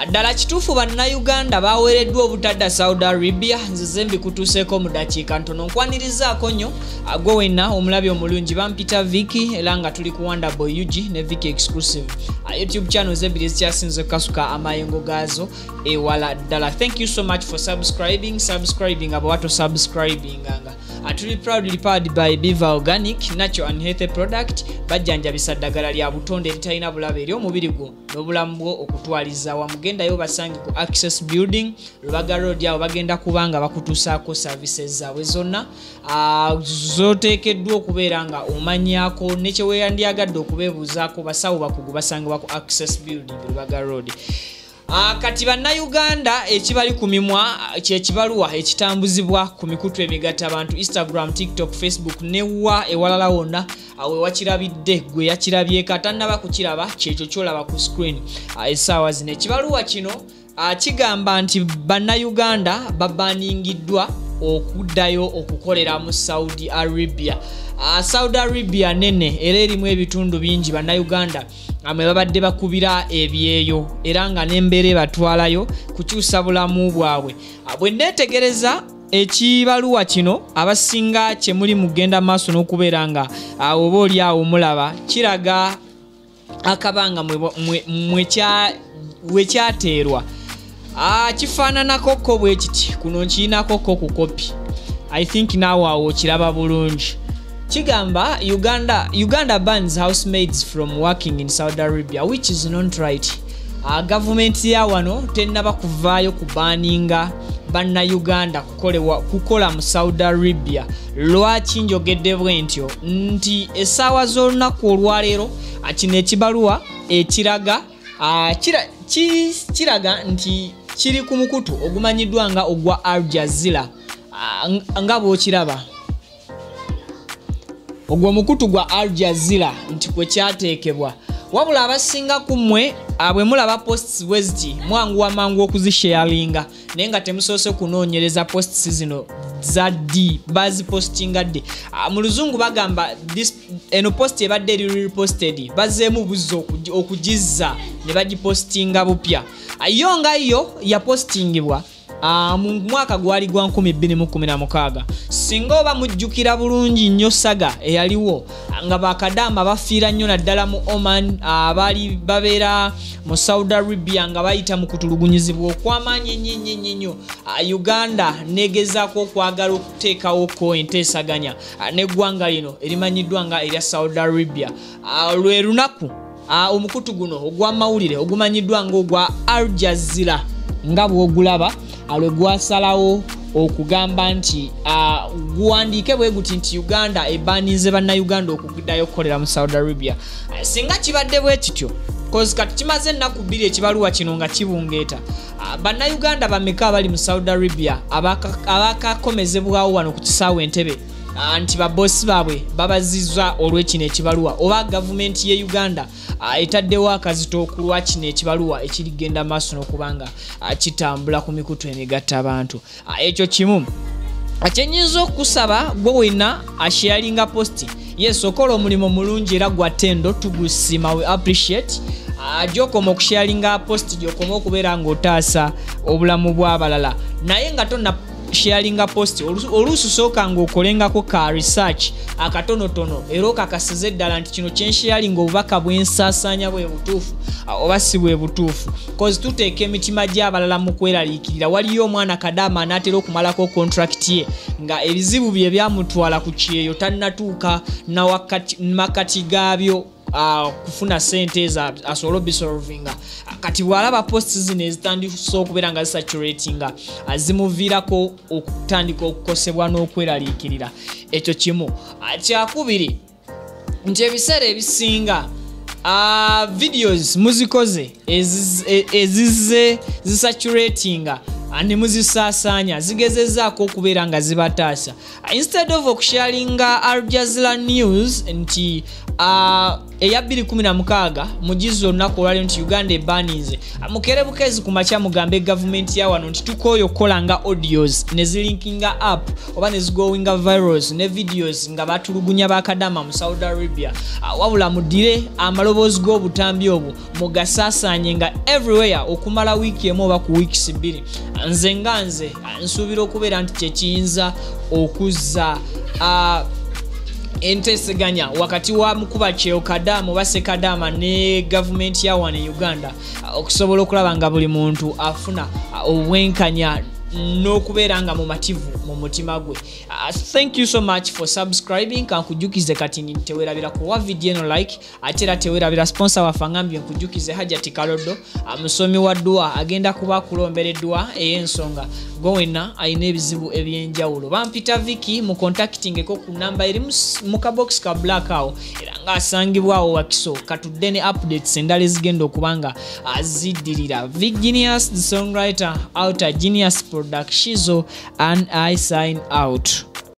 Ddala kituufu bannayuganda baweereddwa obutadda Saudi Arabia? Nzize mbikutuuseeko mu dakiika ntono. Nkwanirizaako nnyo gwe wenna omulabi omulungi. Bampita Vicky, era nga tuli ku Wonderboy UG ne Vicky Exclusive, YouTube channels ebbiri ezikyasinze okukasuka amayengo gaazo ewala ddala. Thank you so much for subscribing, subscribing abo wato subscribinganga. Tuli proudly powered by Biva Organic Natural and Healthy Product. Bajjanjabisa ddagala lya butonde eritalina bulabe eri omubiri gwo n'obulamu bwo okutwaliza wamu. Gendayo basange ku Access Building, Lubaga Road. Awo bagenda kubanga bakutuusaako services zaabwe zonna zoteekeddwa okubeera nga omanyako ne kye weeyandyagadde okubeebuuzaako. Basawo bakugu basangibwa ku Access Building, Lubaga Road. Kati bannayuganda ekibali ku mimwa kyekibaluwa ekitambuzibwa ku mikutu emigatta abantu, Instagram, TikTok, Facebook newa ewalala wonna awe wakirabidde. Gwe yakirabyeko, atannaba kukiraba, kyekyo kyolaba ku screen essaawa zino. Ekibaluwa kino kigamba nti bannayuganda babaningiddwa okuddayo okukolera mu Saudi Arabia. Saudi Arabia nene era erimu ebitundu bingi bannayuganda mwe babadde bakubira ebyeyo, era nga n'embeera ebatwalayo kukyusa bulamu bwabwe. Bwe neetegereza ekibaluwa kino, abasinga kye muli mugenda maaso n'okubeera nga oba oli awo mulaba, kiraga akabanga wekyateerwa. Kifaananako ko bwe kiti. Kuno nkirinako ko ku kopi. I think naawe awo okiraba bulungi. Kigamba Uganda bans housemaids from working in Saudi Arabia, which is not right. Gavumenti ya wano tennaba kuvaayo kubaninga bannayuganda kukola mu Saudi Arabia. Lwaki njogedde bwe ntyo? Nti essaawa z'olunaku olwaleero kino ekibaluwa ekiraga kiraga nti kiri ku mukutu ogumanyiddwa nga ogwa Al Jazeera, nga bw'okiraba ogwo omukutu gwa Al Jazeera nti kwe kyateekebwa. Wabula abasinga ku mmwe bwe mulaba posts bwe ziti mwanguwa mangu okuzisharinga, naye nga temusoose kunoonyereza posts zino za ddi, bazipostinga ddi. Mu luzungu bagamba eno post ebadde eri reposted, bazzeemu buzza okugizza ne bagipostinga bupya. Yo nga yo yapostingibwa mu mwaka gwali gwa 2016. Singa oba mujjukira bulungi nnyo saga eyaliwo nga bakadaama bafiira nnyo naddala mu Oman, abaali babeera mu Saudi Arabia nga bayita mu kutulugunyizibwa okw'amaanyi ennyo ennyo ennyo ennyo. Uganda negezaako okwagala okuteekawo ko enteesaganya n'eggwanga lino erimanyiddwa nga erya Saudi Arabia. Lwe lunaku omukutu guno ogw'amawulire ogumanyiddwa ng'ogwa Al Jazeera nga bw'ogulaba lwe gwasalawo okugamba nti guwandiike bwe guti nti Uganda ebaanize bannayuganda okuddayo okukolera mu Saudi Arabia. Singa kibadde bwe kityo, 'cause kati kimaze ennaku 2 ekibaluwa kino nga kibungeeta, bannayuganda bameka abali mu Saudi Arabia abakakomezebwawo wano ku kisaawe Entebbe nti babosi baabwe babazizza olw'ekino ekibaluwa, oba gavumenti ye Uganda etaddewo akazito ku lwa kino ekibaluwa ekirigenda maaso n'okubanga kitambula ku mikutu emigatta abantu? Ekyo kimu kyenyinza okukusaba gwe wenna asharinga post. Yes, okola omulimu mulungi era gwa ttendo, tugusiima, we appreciate. Gyokoma okusharinga post, gyokoma okubeera ng'otaasa obulamu bw'abalala, naye nga tonna sharinga post oluusi sooka ng'okolengako ka research akatonotono era okakasize ddala nti kino kyensharinga, obubaka bwensaasaanya bwe butuufu oba si bwe butuufu, 'cause tuteeka emitima gy'abalala mu kweraliikirira. Waliyo omwana kadaama anaatera okumalako contract ye nga ebizibu bye byamutwala ku kyeyo tannatuuka na makati gaabyo kufuna sente ezo asobole obisolvinga. Kati bw'alaba posts zino ezitandise okubeera nga zisaturatinga, zimuviirako okutandika okukosebwa n'okweraliikirira. Ekyo kimu. Kyakubiri nti ebiseera ebisinga videos muzikoze ezizze zisaturatinga ne muzisaasaanya zigezezzaako okubeera nga zibataasa. Instead of okusharinga Al Jazeera News nti Eya 2016 mugizi olunaku olwaliro nti Uganda ebaninze. Mukere bukezi ku makya mugambe gavumenti ya wano nti tukooye okukola nga audios ne zilinkinga up oba ne zigowinga virals ne videos nga batulugunya bakadama mu Saudi Arabia. Wabula mudire amaloboozi g'obutambi obwo mugasaasaanye nga everywhere okumala wiiki emu oba ku weeks 2. Nze nga nze nsuubira okubeera nti kyekiyinza okuzza enteeseganya wakati wa mukuba kyeyo Kadaama oba Ssekadaama ne gavumenti ya wano e Uganda, okusobola okulaba nga buli muntu afuna obwenkanya n'okubeera nga mumativu mu mutima gwe. Thank you so much for subscribing. Kankujjukize kati nti tewerabira kuwa video eno like, ate era tewerabira sponsor waffe angambye nkujjukize Hajati Kaloddo, musomi wa dduwa, agenda kuba akulombera edduwa ey'ensonga gwe wenna alina ebizibu ebyenjawulo. Bampita Vicky, mu contactingeko ku namba eri mu kabox ka black awo, era ng'asangibwawo Wakiso. Katudde ne updates endala ezigenda okuba nga aziddirira. Vic Genius, the songwriter, Outer Genius Production, and I sign out.